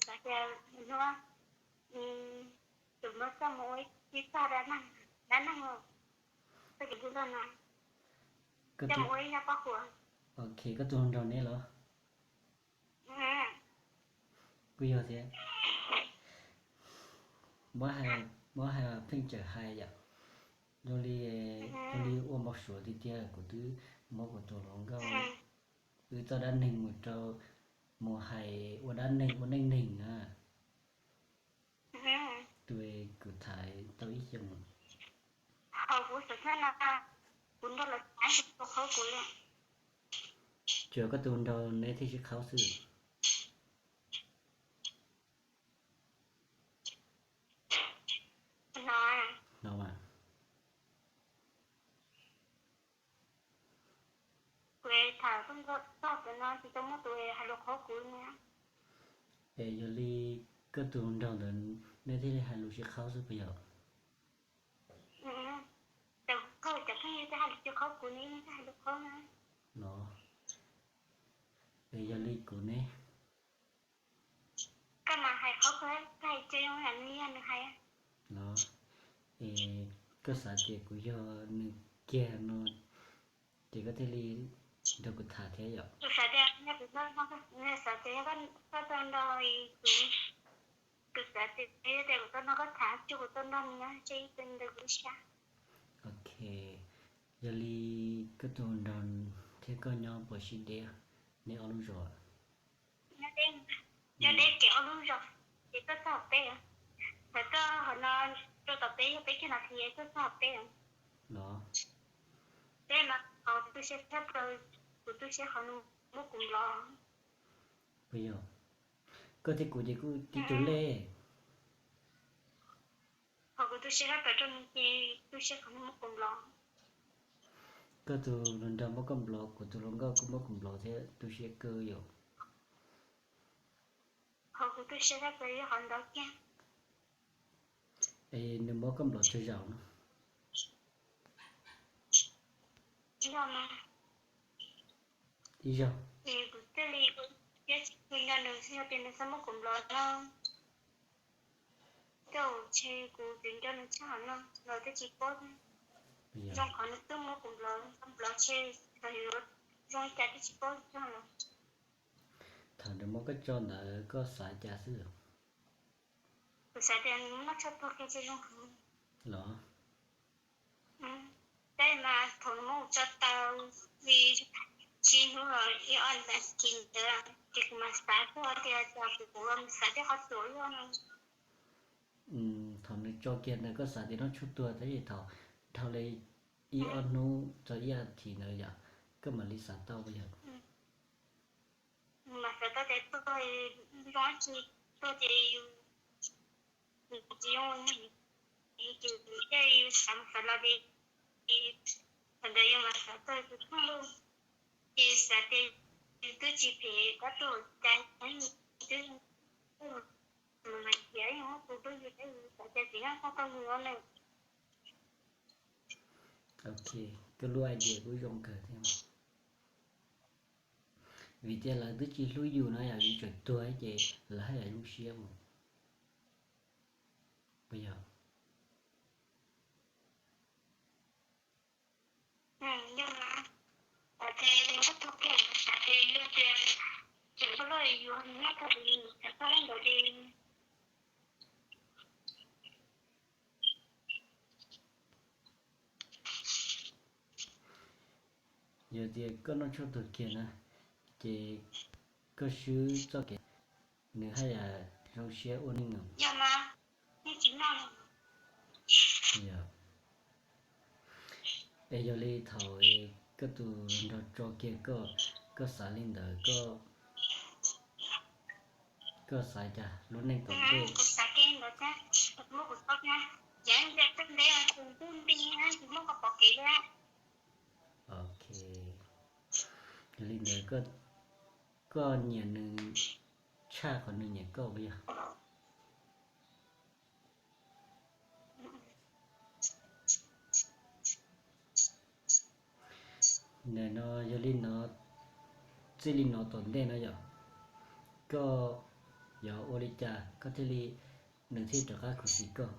Xav tias hnub no tus muab coj mus ua ib txoj dab neeg, dab neeg, txoj kev hlub no coj mus ua ib nyuag poj huam. Ok, koj tus hluas nraug neb los? Kuj yog thiab. Muab hais, muab hais pheej tsawm hais yom. Zoo li, zoo li ua npau suav tiag tiag, kuv twb muab kuv tus hluas nkauj wb txoj dab neeg mus rau, mus hais ua dab neeg ua neej neeg na. Tus kuv tham tau ib xyoos. Tsuas koj tus nraug neb thiaj sib qhaub xwb. Hnov mas. Es yog li koj tus nraug ntawd neb thiaj li hais lus sib qhaub xwb puas yog? Los, es yog li kuv ne? Los, es koj xav tias kuv yog nws kiag no ces koj thiaj li nrog kuv tham thiab yom? Xav tias, xav tias koj tau nrog kuv, kuv xav tias yog tias kuv tau nrog koj tham, tsuas kuv tau nrog nws nyob ces ib tug ntawd kuv siab. Ok, yog li koj tus nraug thiab koj nyob puas sib deb, neb ob lub zos? Nyob deb, nyob deb ces ob lub zos, ces koj txog peb, thaum koj hauv no rau tom peb yog peb caug nas this koj txog peb. Los, peb mas qhov tu siab tshaj plaws, kuv tu siab qhov nws muab kuv block. Puas yog? Koj thiab kuv ces kuj tib tug lej. Qhov kuv tu siab tshaj plaws rau nws ces tu siab qhov nws muab kuv block. Koj tus hluas nraug muab koj block, kuv tus hluas nkauj kuj muab kuv block thiab tu siab kawg yom. Qhov kuv tu siab tshaj plaws yog qhov ntawd kiag. Es nws muab koj block tsawg zaus no? Ib zaug. Ib zaug. Ces kuv thiaj li, kuv thiaj li nco nws, yog tias nws txhob muab kuv block no, tej zaum ntshe kuv tsis nco nws tshaj qhov no los twb tsis paub. Zoo qhov nws twb muab kuv block, block ntshe txawm yuav zoo li cas twb tsis paub txog los. Thaum nws muab koj tso ntawd koj xav cas xwb? Kuv xav tias nws muab tshuaj tuag kiag tsis zoo heev. Los, tab sis mas thaum nws muab kuv tso tau li tsib hnub los ib ob nas this ntawd ces kuv mam xav tuaj tias cas kuv xav tej qhov ruam zog no. Thaum nws tso kiag ntawd koj xav tias noj tshuaj tuag tab sis thaum dhau li ib ob hnub txog ib nas this ntawd yom, koj mam li xav tau puas yog? Mas xav tau tias tuag zoo dab tsi, tuag ces yus tsis zoo, yus ces yus thiaj li xav mus xav los li, thaum ntawd yus mas xav tau tus kheej lawm, ces xav tias yus twb tsis phem tab sis cas yus twb mus mas thiab yus muab tus hlub yus tab yus xav tias tsis nyob tau tau mus no na. Ok, koj lub idea kuj zoo kawg thiab. Vim tias lawv twb tsis hlub yus no yom, yus tseem tuag ces lawv haj yam zoo siab mus. Puas yog? Yog tias koj noj tshuaj tuag kiag na, ces koj swb txoj kev, nws haj yam zoo siab ua neej os. Es yog li thaum koj tus nraug tso kiag koj, koj xav li ntawd, koj xav cas lub neej tom ntej? Ok, yog li ntawd koj nyiam nws tshaj qhov nws nyiam koj puas yog? Nim no yog li no, txij li no tom ntej no yom, koj Yog ua li cas koj thiaj li, nws thiaj rov qab khuv xim koj?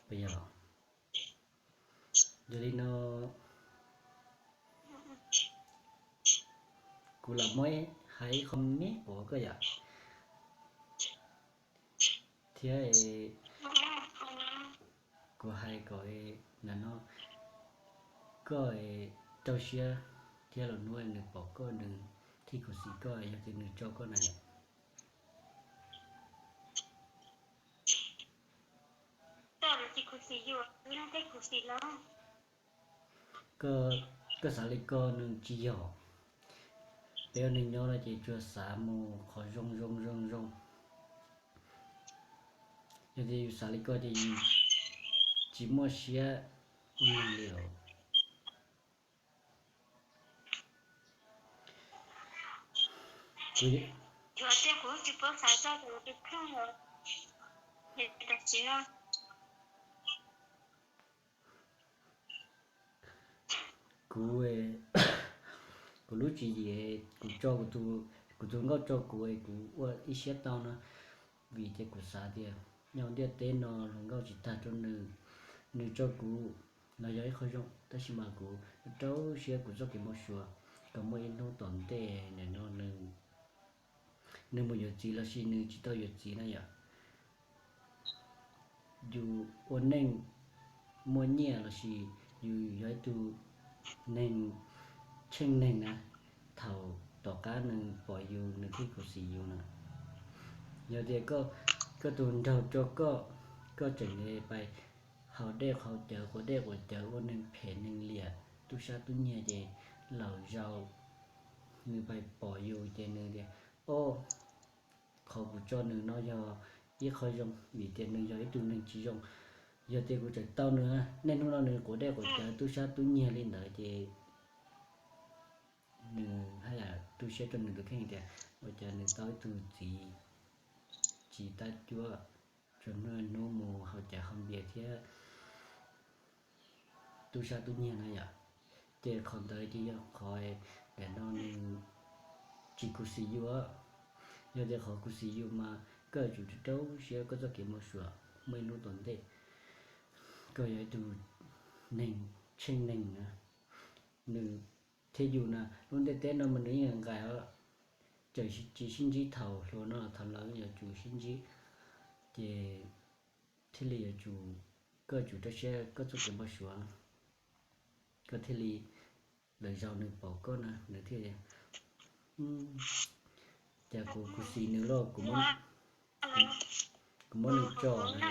Puas yog? Yog li no, kuv lam muab hais ib qho me me pov koj yom, thiab kuv hais kom nim no koj rau siab thiab los hnub nws pom koj nws thiaj khuv xim koj yog tias nws tso koj na yom. Koj xav li ko nws tsis yog. Peb ua neeg nyob no ces tsuas xav mus qhov zoo zoo zoo zoo. Yog tias yus xav li ko ces yus tsis muaj siab ua neeg li os. Kuv, kuv lub tswv yim, kuv tso, kuv tus nkauj tso kuv, kuv ua ib siab tau no, vim tias kuv xav tias nyob ntiaj teb no hluas nkauj tsis tag rau nws. Nws tso kuv los yog ib qho zoo, tab sis mas kuv rau siab kuv txoj kev npau suav kom muaj ib hnub tom ntej nim no nws mus yuav txiv los sis nws tsis tau yuav txiv na yom. Yus ua neej muaj nyiaj los sis yus yog ib tug neeg tsheej neeg na, thaum tom qab nws pom yus nws thiaj khuv xim yus na. Yog tias koj tus nraug tso koj, koj tseem pais haus dej haus cawv, quav dej quav cawv, ua neeg phem neeg liam, tub sab tub nyiag ces laus zaus nws pais pom yus ces nws tias, o, qhov kuv tso nws no yog ib qho zoo vim tias nws yog ib tug neeg tsis zoo. Yog tias kuv tseem tau nws, niaj hnub no nws quav dej quav cawv tub sab tub nyiag li ntawd ces nws haj yam tu siab rau nws tus kheej tias ua cas nws tau ib tug txiv tsis tab cuab, tsuas niaj hnub mus haus cawv haus npias thiab tub sab tub nyiag na yom. Ces qhov ntawd ces yog qhov nim no nws tsis khuv xim yus. Yog tias qhov khuv xim yus mas koj yuav tsum rau siab koj txoj kev npau suav muaj ib hnub tom ntej koj yog ib tug neeg tsheej neeg na. Nws thiab yus na, lub ntiaj teb no mas nws yeej nqaim os, tseem tsis sib ntsib thaum hluas no los thaum laus yuav tsum sib ntsib. Ces thiaj li yuav tsum, koj yuav tsum rau siab koj txoj kev npau suav, koj thiaj li lwm zaus nws pom koj na nws thiaj, cas kuv khuv xim nws los kuv muab nws tso na.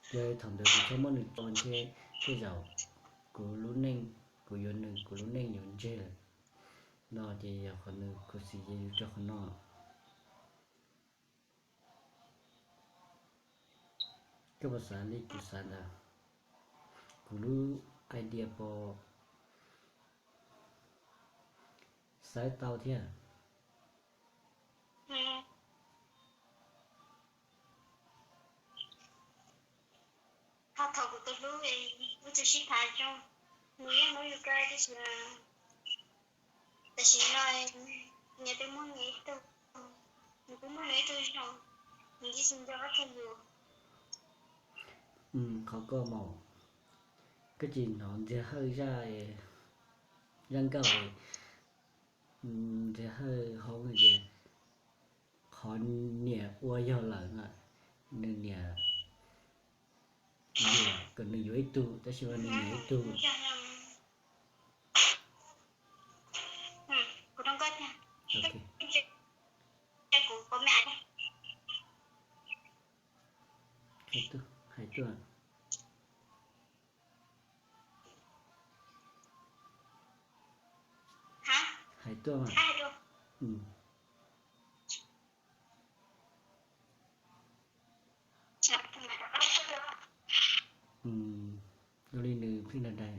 Ces thaum ntawd kuv txhob muab nws tso ntshe tej zaum kuv lub neej, kuv yuav nws kuv lub neej yuav ntseg lawm no ces yog qhov nws khuv xim ces yus rau qhov no. Koj puas xav li kuv xav ntawd? Kuv lub idea puas xav tau thiab? Ho thaum kuv tus hlub, kuv tus sib tham zoo, nws yeej hlub yus kawg tab sis tam sim no nyias twb muaj nyias ib tug, nws twb muaj nws ib tug zoo, nws yeej tsis nco qab txog yus. Qhov koj mas, koj tsis hnov Ntxhias Hawj zaj, zaj nkauj, Ntxhias Hawj hauv tias qhov niam ua yog lawm na, nws niam kom nws yuav ib tug tab sis mas nws niam ib tug. Hais tuaj, hais tuaj mas. Ua li nws pheej dag dag.